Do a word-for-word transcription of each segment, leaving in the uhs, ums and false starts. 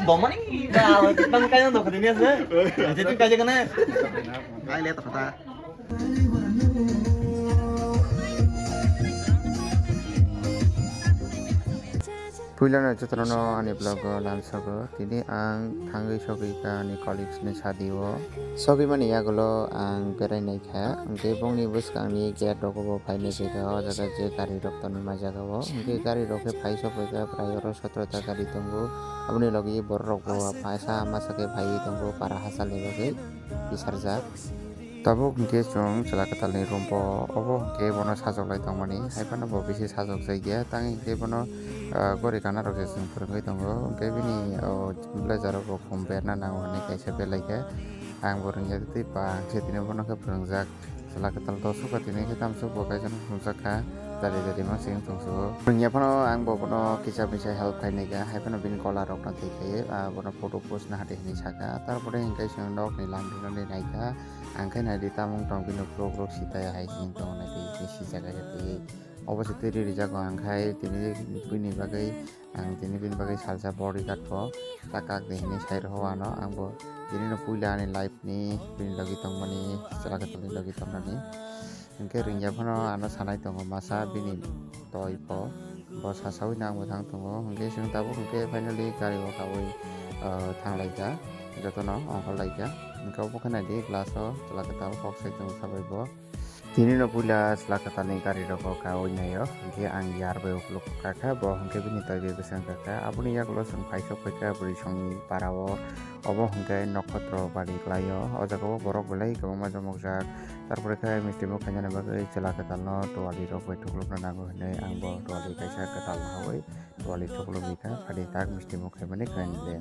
Bomani ba, tang kaya no khadini ase. Ate tu kaya kana? Ai le to khata. Puilano jotono ani vlog o lamsogo. Tini ang thangwi sogwi ka ani colleagues ni sadi o. Sogwi mani yagulo ang berai nai kha. Hwnkhe bongni bwskang ni gate rogo bo phai nai kha. O jaga je gari rok tonwi ma jaga o. Hwnkhe gari rok khe phai sogwi kha prai oro sotro ta gari tongo. Aboni logi borok rok bo phaisa masa khe phaiwi tongo para hachal ni bagwi bisarjak. Tabuk hwnkhe chwng chwla kwtalni room-o, obo hwnkhe bono sajok lai tongmani, hai phano bo bisi sajok jakya, tang hwnkhe bono, ah, gori kana rok se chwng phwrwngwi tongo, hwnkhe bini, oh, blazer rok bo khum berna nango hinwi kaisa belai khe, ang bo rwngya tei ba ang se tini bono khe phwrwngjak, chwla kwtal to suka tini khe tamsuk bo kaisa no phunukjak kha, jari jari ma se wng tong sugo. Rwngya phano ang bo bono kisa misa help khainai kha, hai phano bini gola rok no thwi khaio, ah, bono photo post na hade hinwi saka, tarpore hwnkhe chwng nokni lam rwnani naikha. Ang khe naidi tamung tong bini uklok uklok sitaya hai sini tong naidi bini sijak khe twi. Obo se twi ri rijak ang khai tini bini bagwi ang tini bini bagwi salsa bodyguard bo ta kak de hinwi sai rw ano ang bo tini no puila ani life ni bini logi tongmani chwla kwtalni logi tongnani. Hwnkhe rwngya phano ano sanai tongo masa bini toi pho. Bo sasaui nang bo thang tongo. Hwnkhe chwng tabuk hwnkhe finally gari o kaui, ah, thang lai kha. Jotono ongkhor lai kha. Hwnkhe obo khe naidi glass o chwla kwtal kok sai tongo sabai bo. Tini no puila chwla kwtalni gari rok o kaui naio. Hwnkhe ang yar bai ukuluk kakha. Bo hwnkhe bini toi bai bwswng kakha. Aboni yagulo chwng phai sok phaikha bwrwi songni para o. Obo hwnkhe nokhotro bari kwlaio. O jaga o borok belai kwbangma jomokjak. Tarpore khe misti muk khainani bagwi chwla kwtalno tuwali rok bai thuklukna nango hinwi ang bo tuwali kaisa kwtal hawi tuwali thuklukni kha phani tak misti muk khaimani khainani le.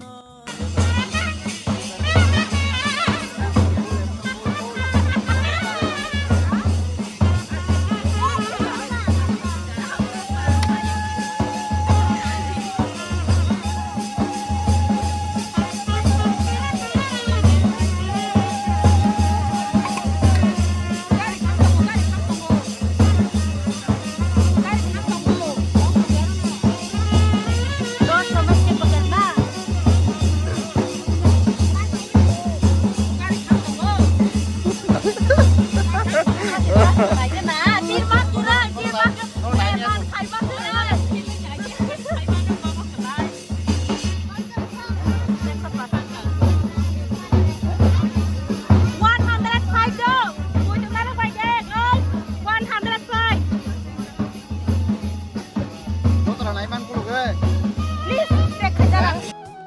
One hundred five do. One hundred five. Please, check khaijak.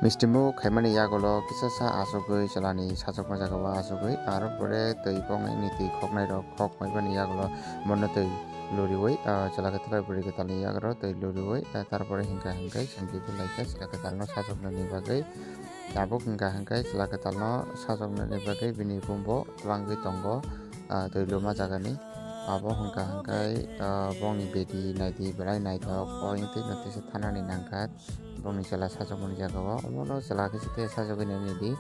Misti muk khaimani yagulo kisa sa achugwi chwlani sajwkma jaga o achugwi aro pore twi bongni twi khoknai rok khok paimani yagulo bono twi luriwi, ah, chwla kwtalai bwrwi kwtalni yagro twi luriwi, ah, tarpore hwnkha hwnkhe chwng khe belai khe chwla kwtalno sajwknani bagwi tabuk hwnkha hwnkhe chwla kwtalno sajwknani bagwi bini room bo twlangwi tongo, ah, twi luma jagani. Abo hwnkha hwnkhe, ah, bongni bedi naidi belai naithok o tei no teisa thanani nangkha bongni chwla sajwkmani jaga o omono chwla khe chite sajwkgwi nainai di,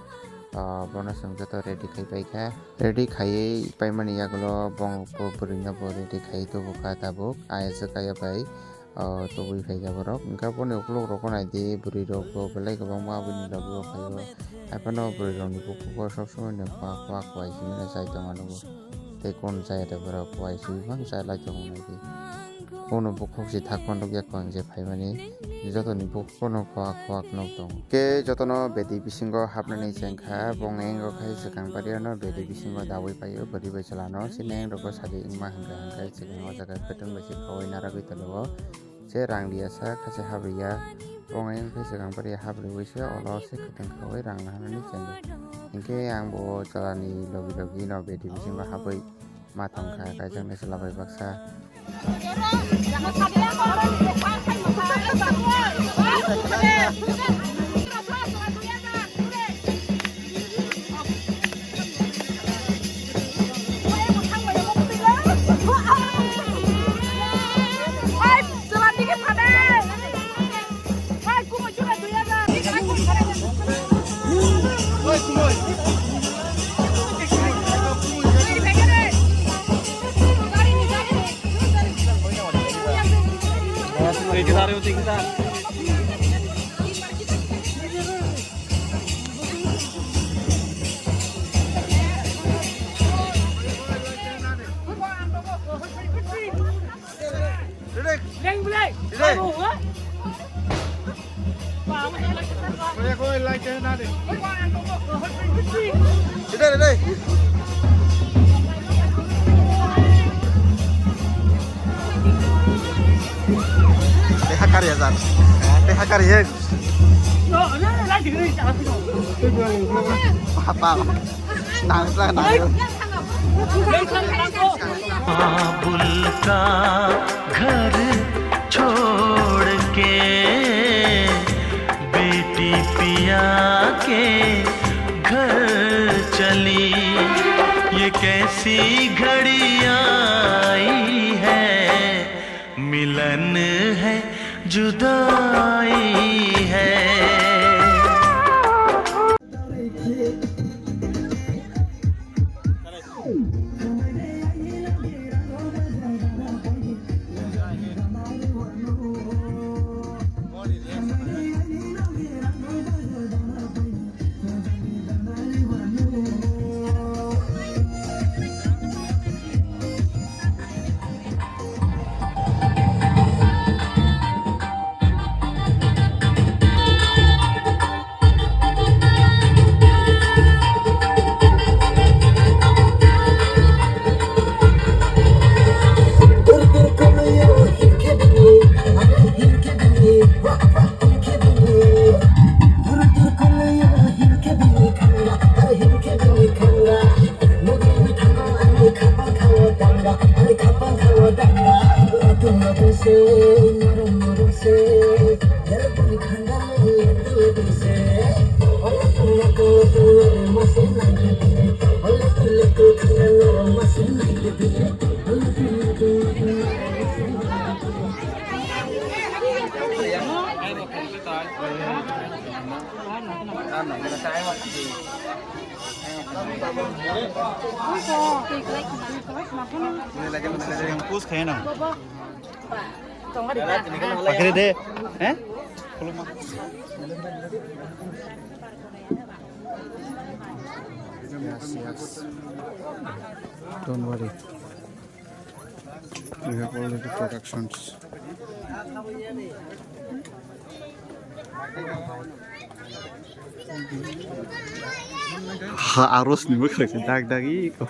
ah, bono chwng joto ready khai paikha. Ready khaiwi paimani yagulo bong bo bwrwino bo ready khaiwi tubukha tabuk. Ayaswk aya bai, o, tubui phaikha borok. Hwnkhe boni ukuluk rokbo naidi, bwrwi rokbo belai kwbangma aboni logi o phaio. Haiphano bwrwi rokni bukhugo sob somoi no kua kua kua simi no chai tongmani bo. Tei kunu chaya de borok kua simi bang chai lai tongmani di. Kunu bukhuk se thakma nukya kua je phaimani. Jotoni bukhuk Kono kwak kwak nok tongo. Khe jotono bedi bisingo hapnani chengkha, bongni wngkha swkang bariano bedi bisingo dawi paio, bwrwi bai chwlano. Chini wng rokbo sadi wngma hwnkha hwnkhe chwng o jaga kwtwng bai se khawai narwgwi tongo. Se rang liya sa kha se habriya, bongni wngkha swkang baria habriwi se olo se kwtwng khawai rang naharnani chengo. Hinkhe ang bo chwlani logi logi no bedi bisingo habwi ma thangkha, kaijaknai chwla bai baksa. Tei hakari ya jar. Tei hakari ya. Apa? Nangsa nang. बाबुल का घर छोड़ के बेटी पिया के घर चली, ये कैसी घड़ी आई है, मिलन है, जुदाई है। Post khaina. Akhirnya deh, eh? Yes, yes. Don't worry. We have already productions. Ha, arus ni bwkhak se dak dak i ko.